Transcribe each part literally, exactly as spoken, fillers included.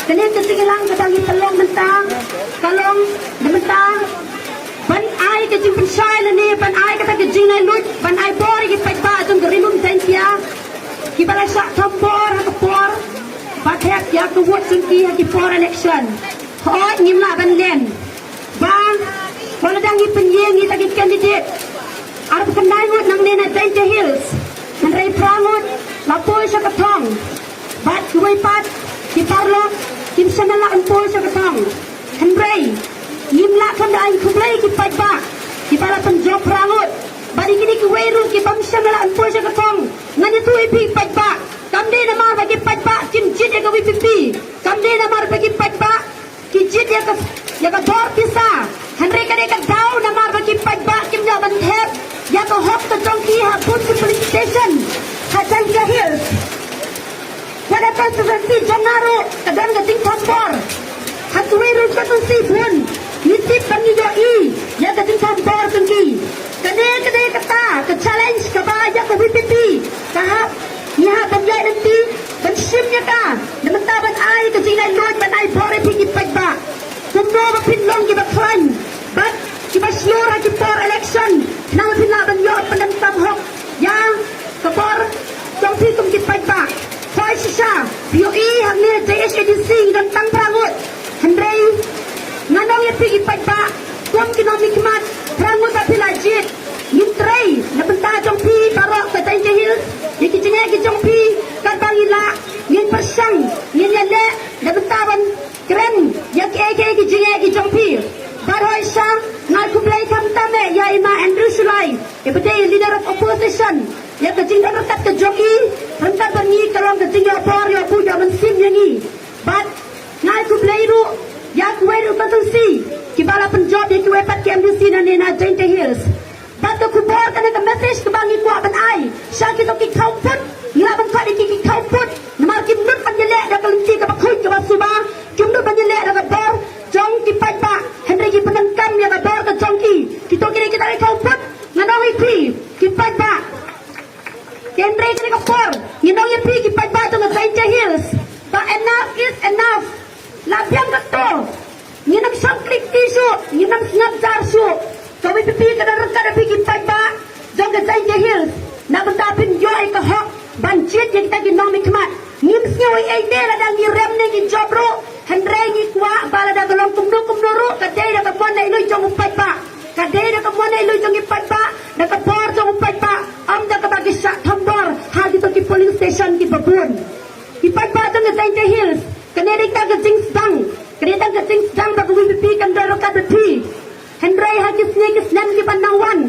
Kane ka jingïalang kaba ngi pynlong mynta ka long da mynta ban ai ka jingpynshai lane ban ai kata ka jinglaitluid ban ai bor ïa ki paidbah jong ka Ri Lum Jaiñtia kiba la shah thombor ha ka por ba thep ïa ka vote jong ki ha ki por election. Hooid, ngim lah ban len ba wat la dang ngi pynïeng ïa kita ki candidate arphew khyndai ngut nangne na Jaiñtia Hills, hynrei phra ngut la poi sha ka thong. Bad kiwei pat ki paralok kim shym la lah ban poi sha ka thong. Hynrei ngim lah khlem da ai khublei ïa ki paidbah kiba la pynjop phra ngut. Bad ïa kine kiwei ruh ki bym shym la lah ban poi sha ka thong, ngan ïathuh ïa phi paidbah, kam dei namar ba ki paidbah kim jied ïa ka VPP, kam dei namar ba ki paidbah ki jied ïa ka, ïa ka bor pisa. Hynrei ka dei ka daw namar ba ki paidbah kim ïoh ban thep ïa ka hok ka jong ki ha bun ki police station ha Jaiñtia Hills. Wat ha constituency jong nga ruh ka don ka jingthombor. Ha kiwei ruh constituency bun ngi tip ba ngi ïohi ïa ka jingthombor jong ki. Kane ka dei kata ka challenge kaba ïa ka VPP ka hap ngi hap ban ïaid lynti ban shim ïa ka na mynta ban ai ka jinglaitluid ban ai bor ïa phi ki paidbah. Kumno ba phin long kiba khlaiñ bad kiba shlur ha ki por election khnang ba phin lah ban ïoh pyndonkam hok ïa ka bor jong phi kum ki paidbah. Hooid, shisha phi ïohi hangne JHADC ngi don tang phra ngut. Hynrei ngan ong ïa phi ki paidbah kum ki nongmihkhmat, phra ngut ba phi la jied ngin trei na bynta jong phi baroh ka Jaiñtia Hills. Ïa ki jingeh ki jong phi katba ngi lah ngin pyrshang, ngin ïaleh na bynta ban kren ïa kiei kiei ki jingeh ki jong phi. Bad hooid shisha nga ai khublei khamtam eh ïa i Ma Andrew Shullai, iba dei leader of opposition, ïa ka jingdon ryngkat ka jong i ryngkat bad ngi ka long ka jingïoh bor ïoh buh ïoh mynsiem ïa ngi. Bad nga ai khublei ruh ïa kiwei ruh constituency kiba la pynjop ïa kiwei pat ki MDC nangne na Jaiñtia Hills. Bad ka khubor, kane ka message kaba ngi kwah ban ai sha kito ki khawpud, ngi lah ban khot ïa ki ki khawpud namar kim nud ban ïaleh da ka lynti kaba khuid kaba suba, kim nud ban ïaleh da ka bor jong ki paidbah, hynrei ki pyndonkam ïa ka bor ka jong ki. Kito ki dei kita ki khawpud. Ngan ong ïa phi ki paidbah, hynrei kane ka por ngan ong ïa phi ki paidbah jong ka Jaiñtia Hills ba enough is enough. La biang katto. Ngin ym shong klik kti shuh, ngin ym sngap jar shuh. Ka VPP ka don ryngkat ïa phi ki paidbah jong ka Jaiñtia Hills na bynta phin ïoh ïa ka hok ban jied ïa kita ki nongmihkhmat. Ngim sngew ei ei ne lada ngi rem ne ngi jop ruh, hynrei ngi kwah ba lada ka long kumno kumno ruh ka dei da ka mon laitluid jong u paidbah. Ka dei da ka mon laitluid jong ki paidbah, da ka bor jong u paidbah, ym da kaba ki shah thombor ha kito ki polling station kiba bun. Ki paidbah jong ka Jaiñtia Hills, kane dei tang ka jingsdang, kane dei tang ka jingsdang ba ka VPP kan don ryngkat bad phi. Hynrei ha ki sngi ki snem kiban nang wan,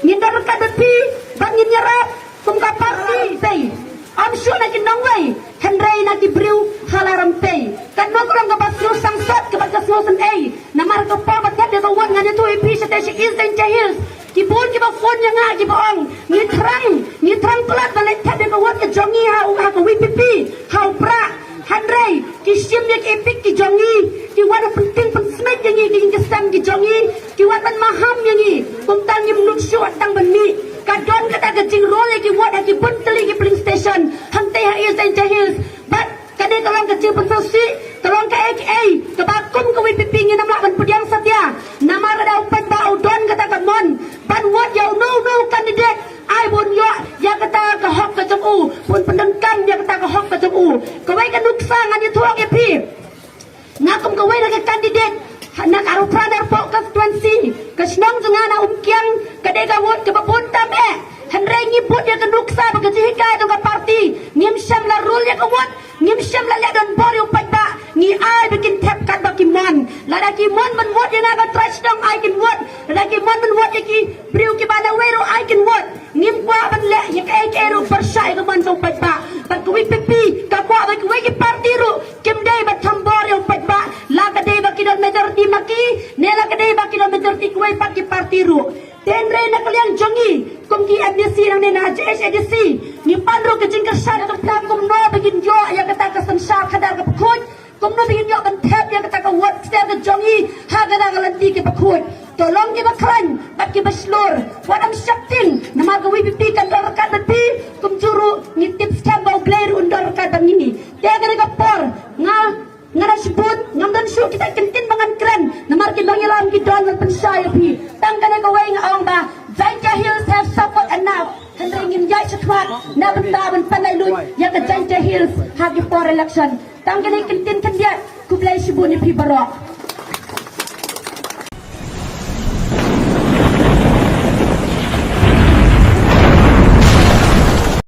ngin don ryngkat bad phi bad ngin ïarap kum ka party. Pei, ym shuh na ki nongwei, hynrei na ki briew ha la rympei. Katno ka long kaba sngew sangsot kaba ka sngew sngewsynei. Namar ka por ba thep ïa ka vote, ngan ïathuh ïa phi, shatei sha East Jaiñtia Hills ki bun kiba phone ïa nga kiba ong, ngi thrang, ngi thrang palat ban leit thep ïa ka vote ka jong ngi ha u, ha ka VPP, ha u Prah. Hynrei ki shim ïa ki EPIC ki jong ngi, ki wan ban pyntieng pynsmit ïa ngi, ki ïing ki sem ki jong ngi, ki wan ban maham ïa ngi. Kumta ngim nud shuh tang ban mih. Ka don kata ka jingrol ïa ki vote ha ki bun tylli ki polling station hangtei ha East Jaiñtia Hills. Bad kane ka long ka jingpynsngewsih, ka long kaei kaei kaba kum ka VPP ngin ym lah ban pdiang satia. Namar lada u paidbah u don kata ka mon ban vote ïa uno uno u candidate, ai ba un ïoh ïa kata ka hok ka jong u, ba un pyndonkam ïa kata ka hok ka jong u. Kawei ka nuksa ngan ïathuh ïa phi. Nga kum kawei na ka candidate na ka Arphew Phra Narpuh constituency, ka shnong jong nga na Umkiang ka dei ka ward kaba bun tam eh. Hynrei ngi bud ïa ka nuksa bad ka jinghikai jong ka party. Ngim shym la rul ïa ka ward, ngim shym la leh donbor ïa u paidbah. Ngi ai ba kin thep katba ki mon. Lada ki mon ban vote ïa nga, ka trai shnong ai kin vote. Lada ki mon ban vote ïa ki briew kiba na wei ruh ai kin vote. Ngim kwah ban leh ïa kaei kaei ruh pyrshah ïa ka mon jong u paidbah. Bad ka VPP ka kwah ba kiwei ki party ruh kim dei ban thombor ïa u paidbah. La ka dei ba ki don majority ma ki, ne la ka dei ba ki don majority kiwei pat ki party ruh. Te hynrei na ka liang jong ngi kum ki MDC nangne na JHADC, ngi pan ruh ka jingkyrshan, ka plan kumno ba ngin ïoh ïa kata ka synshar khadar kaba khuid, kumno ba ngin ïoh ban thep ïa kata ka ward ksar ka jong ngi ha kata ka lynti kaba khuid. To long kiba khlaiñ bad kiba shlur, wat ym sheptieng, namar ka VPP kan don ryngkat bad phi, kumjuh ruh ngi tip skhem ba U Blei ruh un don ryngkat bad ngi. Te ha kane ka por nga Ïa bynta ban pynlait lut ïa ka Jaintia Hills ha ki por election. Tang kine ki ktien khyndiat, khublei shibun ïa phi baroh.